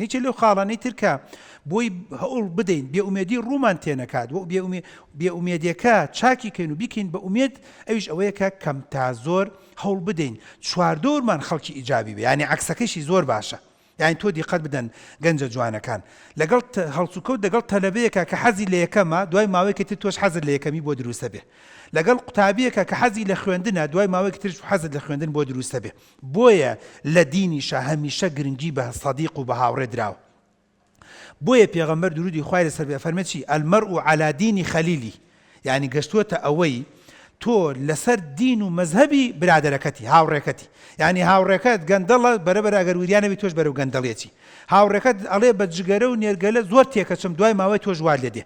کەین. یەکێ لەو خاڵانەی تر کە بۆی هەوڵ بدەین بێ ئومێدی ڕوومان تێنەکات و بێ ئومێدیەکە چاکی کەین و بیکەین بە ئومێد ئەویش ئەوەیە کە کەم تا زۆر هەوڵ بدەین چواردەورمان خەڵکی ئیجابی بێ یانی عەکسەکەیشی زۆر باشە یانی تۆ دیقەت بدەن گەنجە جوانەکان لەگەڵ هەڵسوکەوت لەگەڵ تەلەبەیەکە کە حەزی لە یەکەمە دوای ماوەیەکی تر تۆش حەزت لە یەکەمی بۆ دروستە بێ لەگەڵ قوتابیەکە کە حەزی لە خوێندنە دوای ماوەیەکی ترش حەزت لە خوێندن بۆ دروستە بێ بۆیە لە دینیشا هەمیشە گرنگی بە سەدیق و بە هاوڕێ دراوە بۆیە پێغەمبەر درودی خوای لەسەر بێ ئەفەرمێ چی المرء علی دین خلیلی یانی گەشتووەتە ئەوەی تۆ لەسەر دین و مەزهەبی برادەرەکەتی هاوڕێکەتی یانی هاوڕێکەت گەندەڵە بەرەبەرە ئەگەر وریا نەبی تۆش بەرەو گەندەڵیەچی هاوڕێکەت ئەڵێ بە جگەرە و نێرگەلە زۆر تێکەچم دوای ماوەی تۆش وات لێ دێ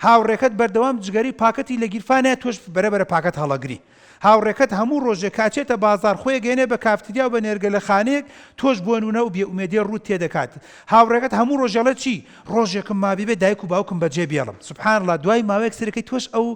هاوڕێکەت بەردەوام جگەرەی پاکەتی لە گیرفانایە تۆش بەرەبەرە پاکەت هەڵەگری هاوڕێکەت هەموو ڕۆژێک کە ئەچێتە بازاڕ خۆی ئەگەیەنێ بە کافتریا و بە نێرگەلەخانەیەک، تۆش بۆ نونە و بێ ئومێدیە ڕووت تێدەکات. هاوڕێکەت هەموو ڕۆژێ ئەڵێ چی؟ ڕۆژێکم مابێ بێ دایک و باوکم بەجێ بێڵم. سبحان اللە دوای ماوەیەک سەیرەکەی تۆش ئەو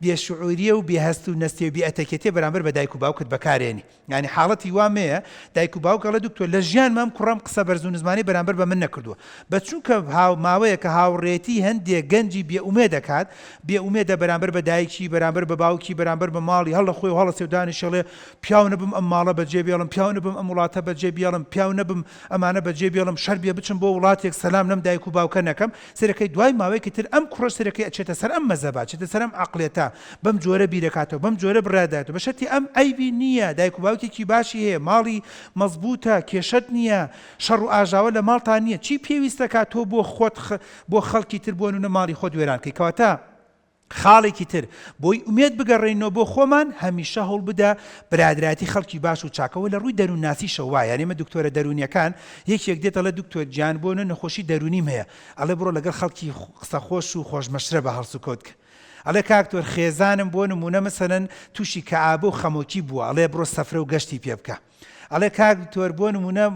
بێ شعوریە و بێ هەست و نەستیە و بێ ئەتەکێتیە بەرامبەر بە دایک و باوکت بەکارێنی. یانی حاڵەتی وام هەیە دایک و باوک ئەڵێ دکتۆر لە ژیانم ئەم کوڕەم قسە بەرز و نزمانەی بەرامبەر بە من نەکردووە بە چونکە هاو ماوەیەکە هاوڕێتی هەندێ گەنجی بێ ئومێد ئەکات بێ ئومێدە بەرامبەر بە دایکی بەرامبەر بە باوکی بەرامبەر بە ماڵی هەڵ لە خۆی هەڵەسێ و دانیشێ ئەڵێ پیاو نەبم ئەم ماڵە بەجێ بێڵم پیاو نەبم ئەم وڵاتە بەجێ بێڵم پیاو نەبم ئەمانە بەجێ بێڵم شەر بێ بچم بۆ وڵاتێک سەلام لەم دایک و باوکە نەکەم سەرەکەی دوای ماوەیەکی تر ئەم کوڕە سەرەکەی ئەچێتە سەر ئەم مەزەبە ئەچێتە سەر ئەم عەقڵیەتە بەم جۆرە بیرەکاتەوە بەم جۆرە بڕیار دایتەوە بە شەرتی ئەم عەیبی نییە دایک و باوکێکی باشی هەیە ماڵی مەزبوتە کێشەت نییە شەڕ و ئاژاوە لە ماڵتا نییە چی پێویستە کا تۆ بۆ خۆت بۆ خەڵکی تر بۆ نونە ماڵی خۆت وێران کەی کەواتە خاڵێکی تر بۆی ئومێد بگەڕێینەوە بۆ خۆمان هەمیشە هەوڵبدە برادەرایەتی خەڵکی باش و چاکەوە لە ڕووی دەروونناسیشەوە وایە یانی ئێمە دکتۆرە دەروونیەکان یەکێک دێت ئەڵێ دکتۆر گیان بۆ نە نەخۆشی دەروونیم هەیە ئەڵێ بڕۆ لەگەڵ خەڵکی قسە خۆش و خۆش مەشرەبە هەڵسوکەوت کە ئەڵێ کاک تۆر خێزانم بۆ نموونە مەسەلەن تووشی کەئابە و خەمۆکی بووە ئەڵێ بڕۆ سەفرە و گەشتی پێ بکە ئەڵێ کاک دکتۆر بۆ نموونە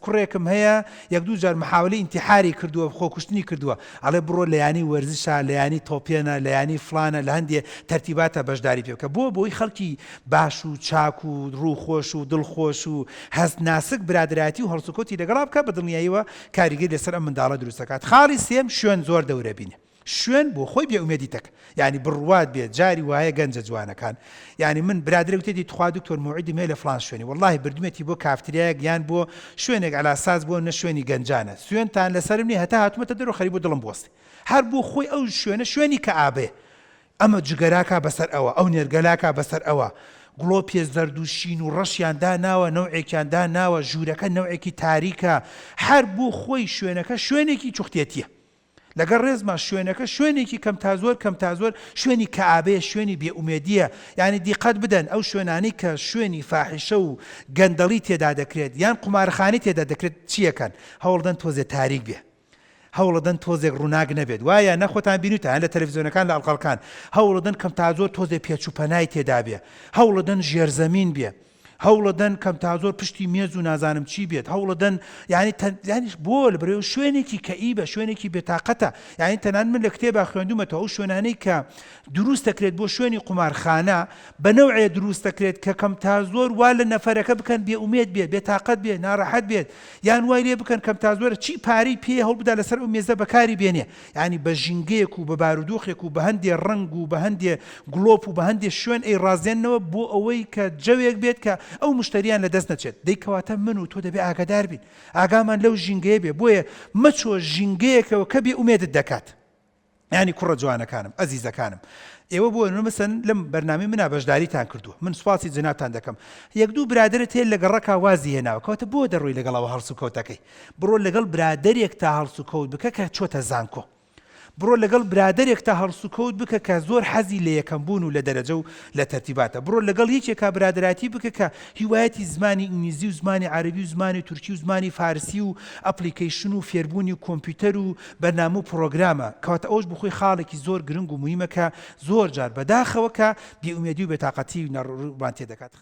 کوڕێکم هەیە یەک دوو جار محاولەی ئینتیحاری کردووە خۆکوشتنی کردووە ئەڵێ بڕۆ لە یانی وەرزشە لە یانی تۆپێنە لە یانی فڵانە لە هەندێ تەرتیباتە بەشداری پێ بکە بۆ بۆی خەڵکی باش و چاک و ڕووخۆش و دڵخۆش و هەست ناسک برادەرایەتی و هەڵسوکەوتی لەگەڵا بکە بە دڵنیاییەوە کاریگەری لەسەر ئەم منداڵە دروست دەکات خاڵی سێم شوێن زۆر دەورە بینێ شوێن بۆ خۆی بێ ئومێدی تەک یانی بڕوات بێ جاری وایە گەنجە جوانەکان یانی من برادەرێک وتێتی تخوا دکتۆر مەوعیدم هەیە لە فڵان شوێنی وەڵاهی بردمێتی بۆ کافتریایەک یان بۆ شوێنێک عەلاساس بۆ نە شوێنی گەنجانە سوێنتان لەسەرم نیە هەتا هاتومەتە دەرەوە خەریک بوو دڵم بوەستێ هەر بۆ خۆی ئەو شوێنە شوێنی کەئابەیە ئەمە جگەراکا بەسەر ئەوە ئەو نێرگەلاکا بەسەر ئەوە گڵۆپێ زەرد و شین و ڕەشیان داناوە نەوعێکیان داناوە ژوورەکە نەوعێکی تاریکە هەر بۆ خۆی شوێنەکە شوێنێکی چوختێتیە لەگەڵ ڕێزما شوێنەکە شوێنێکی کەم تا زۆر کەم تا زۆر شوێنی کەئابەیە شوێنی بێ ئومێدیە یانی دیقەت بدەن ئەو شوێنانەی کە شوێنی فاحیشە و گەندەڵی تێدا دەکرێت یان قومارخانەی تێدا دەکرێت چیەکەن هەوڵدەن تۆزێ تاریک بێ هەوڵەدەن تۆزێک ڕووناک نەبێت وایە نە خۆتان بینوتان لە تەلەفزیۆنەکان لە ئەڵقەڵکان هەوڵەدەن کەم تا زۆر تۆزێ پێچ و پەنای تێدا بێ هەوڵەدەن ژێرزەمین بێ هەوڵەدەن کەم تا زۆر پشتی مێز و نازانم چی بێت هەوڵەدەن یانی تەن یانیش بۆ لە برێ شوێنێکی کەئیبە شوێنێکی بێتاقەتە یانی تەنان من لە کتێبا خوێندومەتەوە ئەو شوێنانەی کە دروست دەکرێت بۆ شوێنی قومارخانە بە نەوعێ دروست دەکرێت کە کەم تا زۆر وا لە نەفەرەکە بکەن بێ ئومێد بێت بێتاقەت بێت ناڕەحەت بێت یان وای لێ بکەن کەم تا زۆر چی پارەی پێ هەوڵبدا لەسەر ئەو مێزە بەکاری بێنێ یانی بە ژینگەیەک و بە بارودۆخێک و بە هەندێ ڕەنگ و بە هەندێ گڵۆپ و بە هەندێ شوێن ئەیڕازێننەوە بۆ ئەوەی کە جەوێک بێت کە ئەو مشتەریان لە دەست نەچێت. دەی کەواتە من و تۆ دەبێ ئاگادار بین. ئاگامان لەو ژینگەیە بێ. بۆیە مەچۆ ژینگەیەکەوە کە بێ ئومێدت دەکات. یانی کوڕە جوانەکانم، ئەزیزەکانم. ئێوە بۆ نمونە مەسەن لەم بەرنامەی منا بەشداریتان کردووە. من سوپاسی جەنابتان دەکەم. یەک دوو برادەرت هەیە لە گەڕەکا وازی هێناوە. کەواتە بۆ دەڕۆی لەگەڵ ئەوە هەڵسوکەوتەکەی؟ بڕۆ لەگەڵ برادەرێکتا هەڵسوکەوت بکە کە چۆتە زانکۆ. بڕۆ لەگەڵ برادەرێکتا هەڵسوکەوت بکە کە زۆر حەزی لە یەکەم بوون و لە دەرەجە و لە تەرتیباتە. بڕۆ لەگەڵ یەکێکا برادەرایەتی بکە کە هیوایەتی زمانی ئینگلیزی و زمانی عەرەبی و زمانی تورکی و زمانی فارسی و ئەپلیکەیشن و فێربوونی کۆمپیوتەر و بەرنامە و پڕۆگرامە. کەواتە ئەوەش بۆخۆی خاڵێکی زۆر گرنگ و موهیمە کە زۆر جار بەداخەوە کە بێئومێدی و بێتاقەتی ڕوومان تێدەکات.